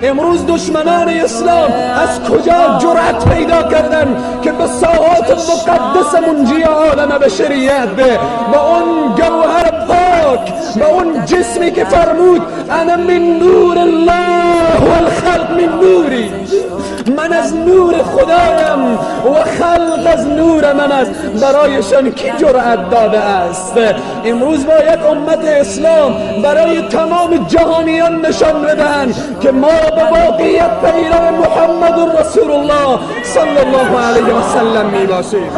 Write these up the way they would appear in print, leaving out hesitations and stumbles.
امروز دشمنان اسلام از کجا جرأت پیدا کردن که به ساحات مقدس منجی عالم بشریت، به اون گوهر پاک، به اون جسمی که فرمود انا من نور الله والخلق من نوری، من از نور خدایم و خلق از نور من است، برایشان کی جرأت داده است؟ امروز باید امت اسلام برای تمام جهانیان نشان بدهند که ما به واقعیت پیرو محمد رسول الله صلی الله علیه و سلم می باشیم.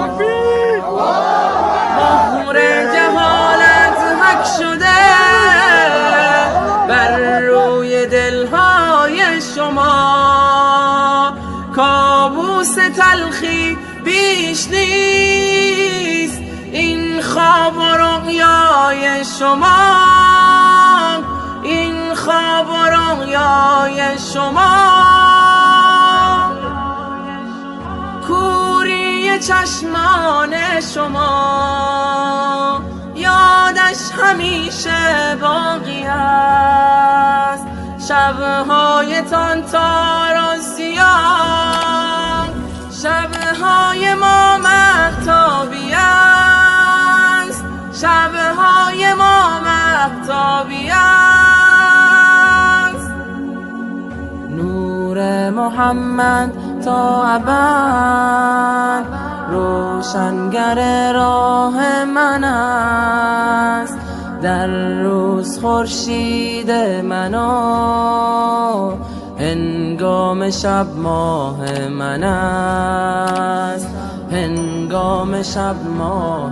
مهر جهالت حک شده بر روی دلهای شما، کابوس تلخی بیش نیست این خواب و رؤیای شما، این خواب و رؤیای شما، کوری چشمان شما یادش همیشه باقی است، شب‌هایتان تار و سیاه، شب‌های ما مهتابی است، شب‌های ما مهتابی است. نور محمد تا ابد روشنگر راه من است، در روز خورشید من و هنگام شب ماه من است، هنگام شب ماه